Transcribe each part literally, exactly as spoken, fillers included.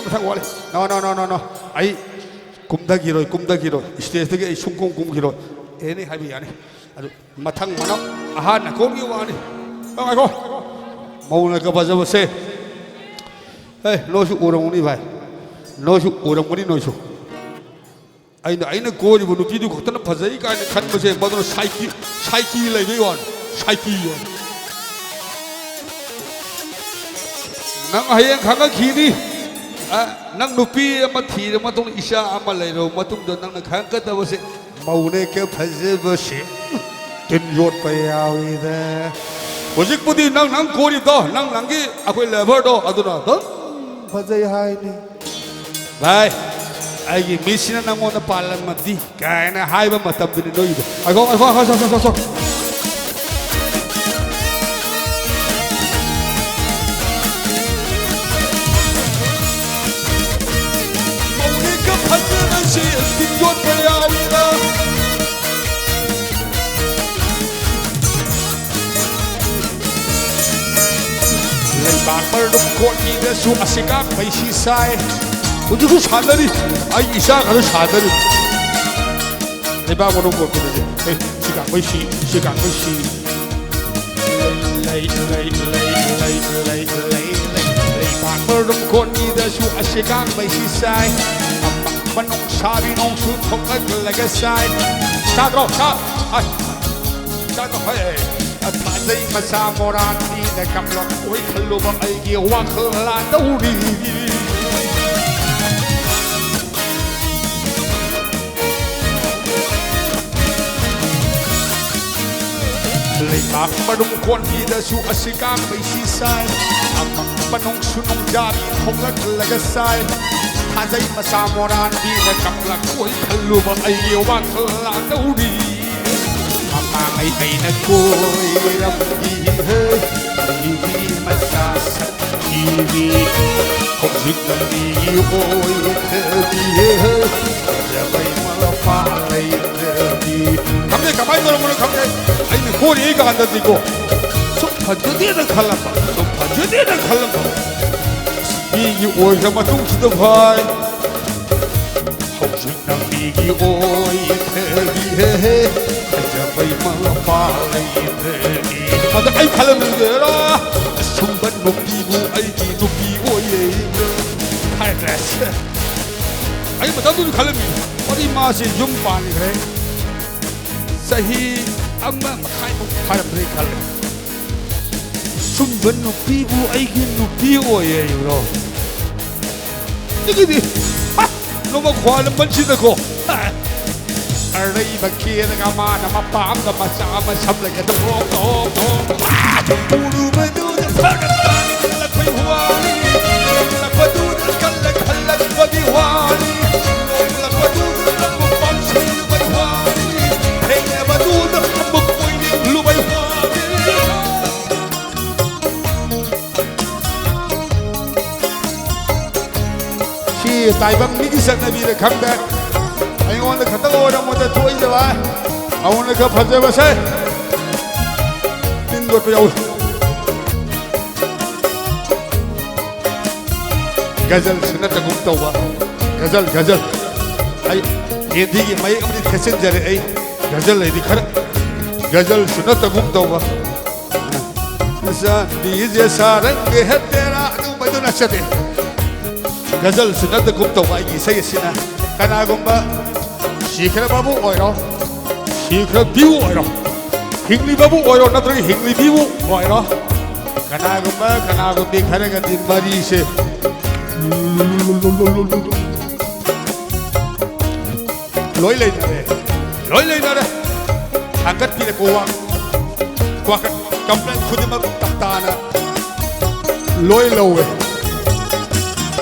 ꯃꯊꯪ ꯋꯥꯠꯂꯤ꯫ No, no, no, no, no. ꯑꯩ ꯀꯨꯝꯊꯈꯤꯔꯣꯏ, ꯀꯨꯝꯊꯈꯤꯔꯣꯏ꯫ ꯁ꯭ꯇꯦꯖꯇꯒꯤ ꯑꯩ ꯁꯨꯡꯀꯨꯝ ꯀꯨꯝꯈꯤꯔꯣꯏ꯫ ꯑꯦꯅꯤ ꯍꯥꯏꯕ ꯌꯥꯅꯤ꯫ ꯑꯗꯨ ꯃꯊꯪ ꯃꯅꯥꯎ ꯑꯍꯥꯟꯅ ꯀꯣꯟꯒꯤ ꯋꯥꯅꯤ꯫ ꯑ, ꯉꯥꯏꯈꯣ꯫ ꯃꯧꯅꯒ ꯐꯖꯕꯁꯦ꯫ ꯑꯦ, ꯅꯣꯏꯁꯨ ꯎꯔꯝꯒꯅꯤ ꯚꯥꯏ꯫ ꯅꯣꯏꯁꯨ ꯎꯔꯝꯒꯅꯤ ꯅꯣꯏꯁꯨ꯫ ꯑꯩꯅ, ꯑꯩꯅ ꯀꯣꯏꯔꯤꯕ ꯅꯨꯄꯤꯗꯨ ꯈꯛꯇꯅ ꯐꯖꯩ ꯀꯥꯏꯅ ꯈꯟꯕꯁꯦ, ꯃꯗꯨꯅ ꯁꯥꯏꯀꯤ, ꯁꯥꯏꯀꯤ ꯂꯩꯕꯩ ꯋꯥꯅꯤ, ꯁꯥꯏꯀꯤ ꯋꯥꯅꯤ꯫ ꯅꯪ ꯍꯌꯦꯡ ꯈꯪꯉꯛꯈꯤꯅꯤ꯫ ꯑ, ꯅꯪ ꯅꯨꯄꯤ ꯑꯃ ꯊꯤꯔ ꯃꯇꯨꯡꯗ, ꯏꯆꯥ ꯑꯃ ꯂꯩꯔꯕ ꯃꯇꯨꯡꯗ ꯅꯪꯅ ꯈꯪꯉꯛꯀꯗꯕꯁꯦ, ꯃꯧꯅꯦ ꯀ ꯐꯖꯕꯁꯦ ꯇꯤꯟ ꯌꯣꯠꯄ ꯌꯥꯎꯏꯗ꯫ ꯍꯧꯖꯤꯛꯄꯨꯗꯤ ꯅꯪ, ꯅꯪ ꯀꯣꯏꯔꯤꯕꯗꯣ, ꯅꯪ, ꯅꯪꯒꯤ ꯑꯩꯈꯣꯏ ꯂꯦꯕꯔꯗꯣ, ꯑꯗꯨꯅ ꯑꯗꯨꯝ ꯐꯖꯩ ꯍꯥꯏꯅꯤ꯫ ꯚꯥꯏ, ꯑꯩꯒꯤ ꯃꯤꯠꯁꯤꯅ ꯅꯪꯉꯣꯟꯗ ꯄꯥꯜꯂꯝꯃꯗꯤ ꯀꯥꯏꯅ ꯍꯥꯏꯕ ꯃꯇꯝꯗꯨꯅꯤ ꯅꯣꯏꯒꯤꯗꯣ꯫ ꯉꯥꯏꯈꯣ, ꯉꯥꯏꯈꯣ, ꯉꯥꯏꯈꯣ, ꯉꯥꯏꯈꯣ, ꯉꯥꯏꯈꯣ꯫ ꯃꯧꯅꯦꯒ ꯐꯖꯅꯁꯤ ꯇꯤꯟ ꯌꯣꯠꯄ ꯌꯥꯎꯏꯗ꯫ ꯂꯩꯕꯥꯛ ꯃꯔꯨꯝ ꯀꯣꯠꯄꯤꯗꯁꯨ ꯑꯁꯤꯀꯥ ꯃꯩꯁꯤ ꯁꯥꯏ꯫ ꯍꯧꯖꯤꯛꯁꯨ ꯁꯥꯟꯅꯔꯤ꯫ ꯑꯩ ꯏꯆꯥꯒꯁꯨ ꯁꯥꯟꯅꯔꯤ꯫ ꯂꯩꯕꯥꯛ ꯃꯔꯨꯝ ꯀꯣꯠꯄꯤꯗꯁꯨ꯫ ꯑꯦ, ꯁꯤꯀꯥ ꯃꯩꯁꯤ, ꯁꯤꯀꯥ ꯃꯩꯁꯤ꯫ ꯂꯩ, ꯂꯩ, ꯂꯩ꯫ ꯂꯩꯕꯥꯛ ꯃꯔꯨꯝ ꯀꯣꯠꯄꯤꯗꯁꯨ ꯑꯁꯤꯀꯥ ꯃꯩꯁꯤ ꯁꯥꯏ꯫ ꯑꯄꯪꯕ ꯅꯣꯡꯁꯥꯕꯤ ꯅꯣꯡꯁꯨ ꯊꯣꯛꯂꯛꯂꯒ ꯁꯥꯏ꯫ ꯇꯥꯗ꯭ꯔꯣ? ꯇꯥ-, ꯑꯁ꯫ ꯆꯠꯂꯣ ꯍꯦ꯫ ꯊꯥꯖꯩ ꯃꯆꯥ ꯃꯣꯔꯥꯟꯕꯤꯅ ꯀꯞꯂꯛꯑꯣꯏ ꯈꯜꯂꯨꯕ ꯑꯩꯒꯤ ꯋꯥꯈꯜ ꯂꯥꯟꯗꯧꯔꯤ꯫ ꯂꯩꯕꯥꯛ ꯃꯔꯨꯝ ꯀꯣꯟꯕꯤꯗꯁꯨ ꯑꯁꯤꯀꯥ ꯃꯩꯁꯤ ꯁꯥꯏ꯫ ꯑꯃꯝꯕ ꯅꯣꯡꯁꯨ ꯅꯣꯡꯖꯥꯕꯤ ꯊꯣꯛꯂꯛꯂꯒ ꯁꯥꯏ꯫ ꯊꯥꯖꯩ ꯃꯆꯥ ꯃꯣꯔꯥꯟꯕꯤꯅ ꯀꯞꯂꯛꯑꯣꯏ ꯈꯜꯂꯨꯕ ꯑꯩꯒꯤ ꯋꯥꯈꯜ ꯂꯥꯟꯗꯧꯔꯤ꯫ ꯃꯃꯥꯡꯉꯩ ꯑꯩꯅ ꯀꯣꯏꯔꯝꯕꯤ ꯍꯦ, ꯅꯨꯄꯤ ꯃꯆꯥ ꯁꯛ ꯊꯤꯕꯤ, ꯍꯧꯖꯤꯛ ꯂꯝꯕꯤꯒꯤ ꯑꯣꯏꯈ꯭ꯔꯕꯤ ꯍꯦ, ꯐꯖꯕꯩ ꯃꯄꯥ ꯂꯩꯇ꯭ꯔꯕꯤ꯫ ꯈꯪꯗꯦ, ꯀꯃꯥꯏꯅ ꯇꯧꯔꯝꯕꯅꯣ ꯈꯪꯗꯦ, ꯑꯩꯅ ꯀꯣꯏꯔꯤꯉꯩ ꯀꯥꯟꯗꯗꯤꯀꯣ, ꯁꯨꯝ ꯐꯖꯗꯦꯅ ꯈꯜꯂꯝꯕ, ꯁꯨꯝ ꯐꯖꯗꯦꯅ ꯈꯜꯂꯝꯕ꯫ ꯃꯤ ꯑꯩꯒꯤ ꯑꯣꯏꯈ꯭ꯔ ꯃꯇꯨꯡꯁꯤꯗ ꯚꯥꯏ, ꯍꯧꯖꯤꯛ ꯅꯪ ꯃꯤꯒꯤ ꯑꯣꯏꯈ꯭ꯔꯦ, ꯍꯦ, ꯍꯦ, ꯐꯖꯕꯩ ꯃꯄꯥ ꯂꯩꯇ꯭ꯔꯦ꯫ ꯑꯗ ꯑꯩ ꯈꯜꯂꯝꯃꯤꯗꯨꯔ, ꯑꯁꯨꯝꯕ ꯅꯨꯄꯤꯕꯨ ꯑꯩꯒꯤ ꯅꯨꯄꯤ ꯑꯣꯏꯌꯦ ꯍꯥꯏꯗ꯭ꯔꯦ꯫ ꯑꯩ ꯃꯇꯝꯗꯨꯗ ꯈꯜꯂꯝꯃꯤ, ꯋꯥꯔꯤ ꯃꯥꯁꯦ ꯌꯨꯝ ꯄꯥꯟꯈ꯭ꯔꯦ꯫ ꯆꯍꯤ ꯑꯃ ꯃꯈꯥꯏꯃꯨꯛ ꯐꯥꯔꯝꯗ꯭ꯔꯦ ꯈꯜꯂꯦ꯫ ꯁꯨꯝꯕ ꯅꯨꯄꯤꯕꯨ ꯑꯩꯒꯤ ꯅꯨꯄꯤ ꯑꯣꯏꯌꯦ ꯍꯥꯏꯕ꯭ꯔꯣ? ꯑꯗꯨꯗꯤ, ꯍ, ꯅꯣꯡꯃ ꯈ꯭ꯋꯥꯏ ꯂꯝꯕꯟꯁꯤꯗꯀꯣ, ꯍ, ꯑꯔꯩꯕ ꯀꯦꯔꯒ ꯃꯥꯅ ꯃꯄꯥ ꯑꯃꯒ ꯃꯆꯥ ꯑꯃ ꯁꯝꯂꯒ ꯑꯗꯨꯝ ꯍꯣꯡ ꯍꯣꯡ ꯍꯣꯡ, ꯍ, ꯎꯔꯨꯕꯗꯨꯗ ꯐꯔꯛ ꯇꯥꯅ ꯈꯜꯂꯛꯄꯩ ꯋꯥꯅꯤ, ꯈꯜꯂꯛꯄꯗꯨꯗ ꯈꯜꯂꯛ ꯈꯜꯂꯛꯄꯒꯤ ꯋꯥꯅꯤ, ꯅꯣꯡꯂꯛꯄꯗꯨꯗ ꯑꯃꯨꯛ ꯄꯥꯝꯁꯤꯜꯂꯨꯕꯩ ꯋꯥꯅꯤ, ꯊꯦꯡꯅꯕꯗꯨꯗ ꯑꯃꯨꯛ ꯀꯣꯏꯅꯤꯡꯂꯨꯕꯩ ꯋꯥꯅꯤ꯫ ꯁꯤ ꯇꯥꯏꯕꯪ ꯃꯤꯒꯤ ꯆꯠꯅꯕꯤꯗ ꯈꯪꯗꯦ꯫ ꯑꯩꯉꯣꯟꯗ ꯈꯛꯇ ꯑꯣꯏꯔꯝꯃꯣꯏꯗ ꯊꯣꯛꯏꯁꯦ ꯚꯥꯏ꯫ ꯑꯩꯉꯣꯟꯗ ꯈꯔ ꯐꯖꯕꯁꯦ ꯇꯤꯟ ꯌꯣꯠꯄ ꯌꯥꯎꯏ꯫ ꯒꯖꯜꯁꯨ ꯅꯠꯇꯒꯨꯝ ꯇꯧꯕ꯫ ꯒꯖꯜ, ꯒꯖꯜ꯫ ꯑꯩ ꯍꯤꯟꯗꯤꯒꯤ ꯃꯌꯦꯛ ꯑꯃꯗꯤ ꯊꯦꯠꯆꯤꯟꯖꯔꯦ ꯑꯩ꯫ ꯒꯖꯜ ꯍꯥꯏꯗꯤ ꯈꯔ ꯒꯖꯜꯁꯨ ꯅꯠꯇꯒꯨꯝ ꯇꯧꯕ꯫ ꯆꯥꯟꯗꯤꯁꯦ ꯁꯥꯔꯪꯒꯦ ꯍꯦ ꯇꯦꯔꯥ ꯑꯗꯨꯒꯨꯝꯕꯗꯨ ꯅꯠꯆꯗꯦ꯫ ꯒꯖꯜꯁꯨ ꯅꯠꯇꯒꯨꯝ ꯇꯧꯕ ꯑꯩꯒꯤ ꯏꯁꯩ ꯑꯁꯤꯅ ꯀꯅꯥꯒꯨꯝꯕ ꯁꯤꯈ꯭ꯔꯕꯕꯨ ꯑꯣꯏꯔꯣ, ꯁꯤꯈ꯭ꯔꯕꯤꯕꯨ ꯑꯣꯏꯔꯣ, ꯍꯤꯡꯂꯤꯕꯕꯨ ꯑꯣꯏꯔꯣ ꯅꯠꯇ꯭ꯔꯒ ꯍꯤꯡꯂꯤꯕꯤꯕꯨ ꯑꯣꯏꯔꯣ, ꯀꯅꯥꯒꯨꯝꯕ ꯀꯅꯥꯒꯨꯝꯕꯤ ꯈꯔꯒꯗꯤ ꯃꯔꯤꯁꯦ ꯂꯣꯏ ꯂꯩꯅꯔꯦ, ꯂꯣꯏ ꯂꯩꯅꯔꯦ꯫ ꯊꯥꯡꯒꯠꯄꯤꯔꯦꯀꯣ ꯋꯥ, ꯋꯥꯀꯠ complaint ꯈꯨꯗꯤꯡꯃꯛ ꯇꯞꯇꯥꯅ ꯂꯣꯏ ꯂꯧꯋꯦ꯫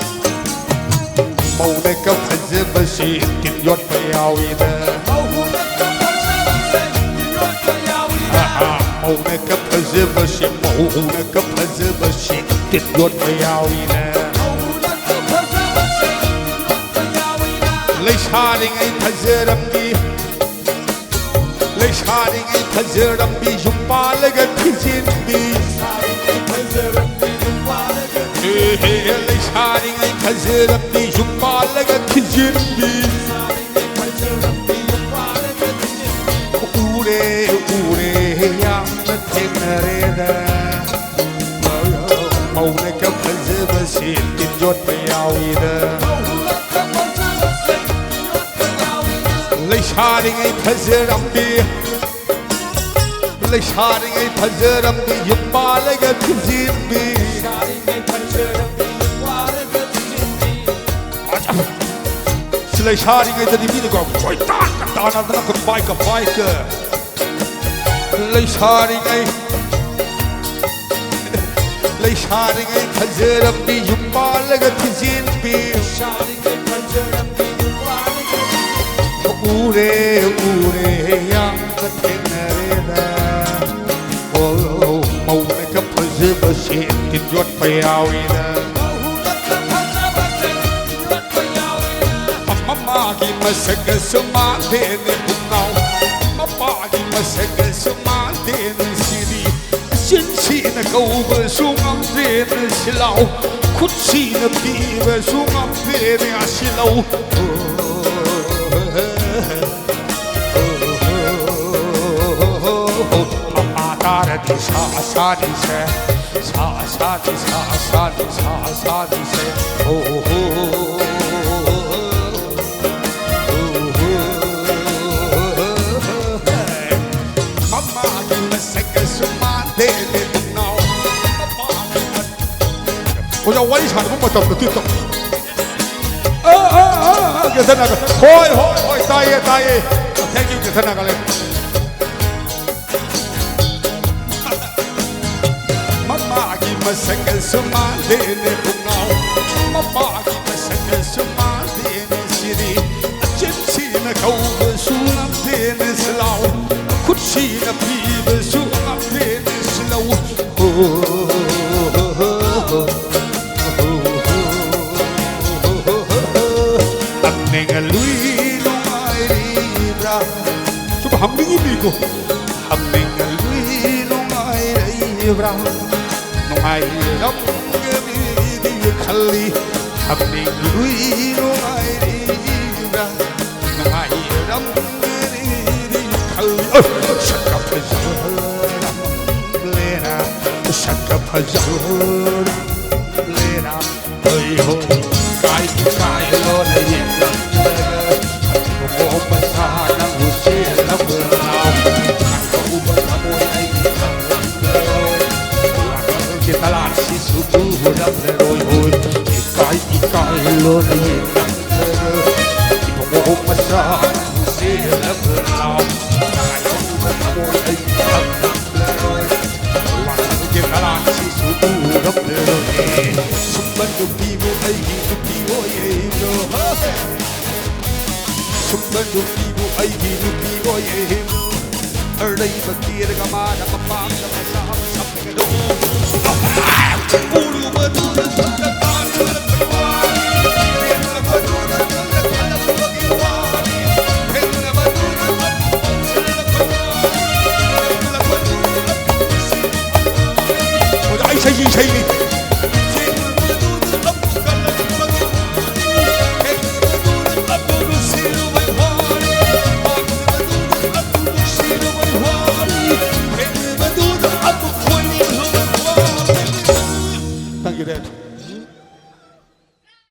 ꯃꯧꯅꯒ ꯐꯖꯕꯁꯤ ꯇꯤꯟ ꯌꯣꯠꯄ ꯌꯥꯎꯏꯗ꯫ ꯑꯍꯥ, ꯃꯧꯅꯒ ꯐꯖꯕꯁꯤ, ꯃꯧꯅꯒ ꯐꯖꯕꯁꯤ ꯇꯤꯟ ꯌꯣꯠꯄ ꯌꯥꯎꯏꯗ꯫ ꯂꯩꯁꯥꯔꯤꯉꯩ ꯐꯖꯔꯝꯕꯤ, ꯂꯩꯁꯥꯔꯤꯉꯩ ꯐꯖꯔꯝꯕꯤ ꯌꯨꯝ ꯄꯥꯜꯂꯒ ꯊꯤꯖꯤꯟꯕꯤ꯫ ꯂꯩꯁꯥꯔꯤꯉꯩ ꯐꯖꯔꯝꯕꯤ ꯌꯨꯝ ꯄꯥꯜꯂꯒ ꯊꯤꯖꯤꯟꯕꯤ꯫ ꯑꯦ, ꯍꯦ, ꯂꯩꯁꯥ ꯐꯖꯔꯝꯕꯤ ꯌꯨꯝ ꯄꯥꯜꯂꯒ ꯊꯤꯖꯤꯟꯕꯤ꯫ ꯎꯔꯦ, ꯎꯔꯦ, ꯌꯥꯝꯅ ꯊꯦꯡꯅꯔꯦꯗ꯫ ꯃꯧꯅꯒ ꯐꯖꯕꯁꯤ ꯇꯤꯟ ꯌꯣꯠꯄ ꯌꯥꯎꯏꯗ꯫ ꯂꯩꯁꯥꯔꯤꯉꯩ ꯐꯖꯔꯝꯕꯤ, ꯂꯩꯁꯥꯔꯤꯉꯩ ꯐꯖꯔꯝꯕꯤ ꯌꯨꯝ ꯄꯥꯜꯂꯒ ꯊꯤꯖꯤꯟꯕꯤ꯫ ꯂꯩꯁꯥꯔꯤꯉꯩꯗꯗꯤ ꯃꯤꯅꯀꯣ ꯀꯣꯏꯇꯥꯟꯒ ꯇꯥꯟꯅꯗꯅ ꯀꯣ ꯕꯥꯏꯛꯀ ꯕꯥꯏꯛꯀ꯫ ꯂꯩꯁꯥꯔꯤꯉꯩ, ꯂꯩꯁꯥꯔꯤꯉꯩ ꯐꯖꯔꯝꯕꯤ ꯌꯨꯝ ꯄꯥꯜꯂꯒ ꯊꯤꯖꯤꯟꯕꯤ꯫ ꯎꯔꯦ, ꯎꯔꯦ, ꯌꯥꯝꯅ ꯊꯦꯡꯅꯔꯦꯗ꯫ ꯑꯣ, ꯃꯧꯅꯒ ꯐꯖꯕꯁꯦ ꯇꯤꯟ ꯌꯣꯠꯄ ꯌꯥꯎꯏꯗ꯫ ꯃꯃꯥꯒꯤ ꯃꯁꯛꯀꯁꯨ ꯃꯥꯟꯗꯦꯅꯦ ꯄꯨꯡꯉꯥꯎ꯫ ꯃꯄꯥꯒꯤ ꯃꯁꯛꯀꯁꯨ ꯃꯥꯟꯗꯦꯅꯦ ꯁꯤꯗꯤ꯫ ꯆꯤꯟꯁꯤꯅ ꯀꯧꯕꯁꯨ ꯉꯝꯗꯦꯅꯦ ꯁꯤꯂꯥꯎ꯫ ꯈꯨꯠꯁꯤꯅ ꯄꯤꯕꯁꯨ ꯉꯝꯗꯦꯅꯦ ꯑꯁꯤꯂꯧ꯫ ꯃꯄꯥ ꯇꯥꯔꯗꯤ ꯁꯥ ꯁꯥꯅꯤꯁꯦ꯫ ꯁꯥ ꯁꯥꯅꯤ ꯁꯥ ꯁꯥꯅꯤ ꯁꯥ ꯁꯥꯅꯤꯁꯦ꯫ ꯃꯃꯥꯒꯤ ꯃꯁꯛꯀꯁꯨ ꯃꯥꯟꯗꯦꯅꯦ ꯄꯨꯡꯉꯥꯎ꯫ ꯃꯄꯥꯒꯤ ꯃꯁꯛ ꯑꯣꯖꯥ, ꯋꯥꯔꯤ ꯁꯥꯟꯅꯕ ꯃꯇꯝꯗ ꯇꯨ ꯇꯧ꯫ ꯑ, ꯑ, ꯑ, ꯑ, ꯀꯦꯟꯁꯟ ꯅꯥꯒꯜ꯫ ꯍꯣꯏ, ꯍꯣꯏ, ꯍꯣꯏ, ꯇꯥꯏꯌꯦ, ꯇꯥꯏꯌꯦ꯫ Thank you, ꯀꯦꯟꯁꯟ ꯅꯥꯒꯜꯂꯦ꯫ ꯃꯃꯥꯒꯤ ꯃꯁꯛꯀꯁꯨ ꯃꯥꯟꯗꯦꯅꯦ ꯄꯨꯡꯉꯥꯎ꯫ ꯃꯄꯥꯒꯤ ꯃꯁꯛꯀꯁꯨ ꯃꯥꯟꯗꯦꯅꯦ ꯁꯤꯗꯤ꯫ ꯆꯤꯟꯁꯤꯅ ꯀꯧꯕꯁꯨ ꯉꯝꯗꯦꯅꯦ ꯁꯤꯂꯥꯎ꯫ ꯈꯨꯠꯁꯤꯅ ꯄꯤꯕꯁꯨ ꯉꯝꯗꯦꯅꯦ ꯁꯤꯂꯧ꯫ ꯍꯣ, ꯍꯣ, ꯍꯣ, ꯍꯣ꯫ ꯍꯥꯃꯦꯡꯂꯨꯏ ꯅꯨꯡꯉꯥꯏꯔꯤꯕ꯭ꯔꯥ? ꯁꯨꯝ ꯍꯪꯅꯤꯡꯉꯤꯅꯤꯀꯣ꯫ ꯍꯥꯃꯦꯡꯂꯨꯏ ꯅꯨꯡꯉꯥꯏꯔꯤꯕ꯭ꯔꯥ? ꯅꯨꯡꯉꯥꯏꯔꯝꯒꯅꯤꯗꯤ ꯈꯜꯂꯤ꯫ ꯍꯥꯞꯅꯤꯡꯂꯨꯏ ꯅꯨꯡꯉꯥꯏꯔꯤꯕ꯭ꯔꯥ? ꯅꯨꯡꯉꯥꯏꯔꯝꯒꯅꯤꯗꯤ ꯈꯜꯂꯤ꯫ ꯑꯣ! ꯁꯛꯀ ꯐꯖꯔꯝꯂꯦꯅ, ꯁꯛꯀ ꯐꯖꯔꯝꯂꯦꯅ꯫ ꯍꯣꯏ ꯍꯣꯏ, ꯏꯀꯥꯏ ꯏꯀꯥꯏ ꯂꯣꯟꯅ ꯌꯦꯡꯂꯝꯂꯒ, ꯃꯣꯃꯣ ꯃꯆꯥ ꯅꯪꯕꯨ ꯆꯦꯜꯂꯕ꯭ꯔꯥ? ꯀꯥꯏꯍꯧꯕ ꯊꯃꯣꯏ ꯑꯩꯒꯤ ꯈꯪꯂꯝꯂꯔꯣꯏ꯫ ꯋꯥꯈꯜꯒꯤ ꯇꯂꯥꯟꯁꯤꯁꯨ ꯎꯔꯝꯂꯔꯣꯏ꯫ ꯍꯣꯏ, ꯏꯀꯥꯏ ꯏꯀꯥꯏ ꯂꯣꯟꯅ ꯌꯦꯡꯂꯝꯂꯒ, ꯃꯣꯃꯣ ꯃꯆꯥ ꯅꯪꯕꯨ ꯆꯦꯜꯂꯕ꯭ꯔꯥ? ꯀꯥꯏꯍꯧꯕ ꯊꯃꯣꯏ ꯑꯩꯒꯤ ꯈꯪꯂꯝꯂꯔꯣꯏ꯫ ꯋꯥꯈꯜꯒꯤ ꯇꯂꯥꯟꯁꯤꯁꯨ ꯎꯔꯝꯂꯔꯣꯏ꯫ ꯁꯨꯝꯕ ꯅꯨꯄꯤꯕꯨ ꯑꯩꯒꯤ ꯅꯨꯄꯤ ꯑꯣꯏꯔꯣ꯫ ꯁꯨꯝꯕ ꯅꯨꯄꯤꯕꯨ ꯑꯩꯒꯤ ꯅꯨꯄꯤ ꯑꯣꯏꯔꯣ꯫ ꯑꯔꯩꯕ ꯀꯦꯔꯒ ꯃꯥꯅ ꯃꯄꯥꯝꯗ ꯃꯆꯥ ꯑꯃ ꯁꯝꯒꯗꯧ꯫ ꯎꯔꯨꯕꯗꯨꯗ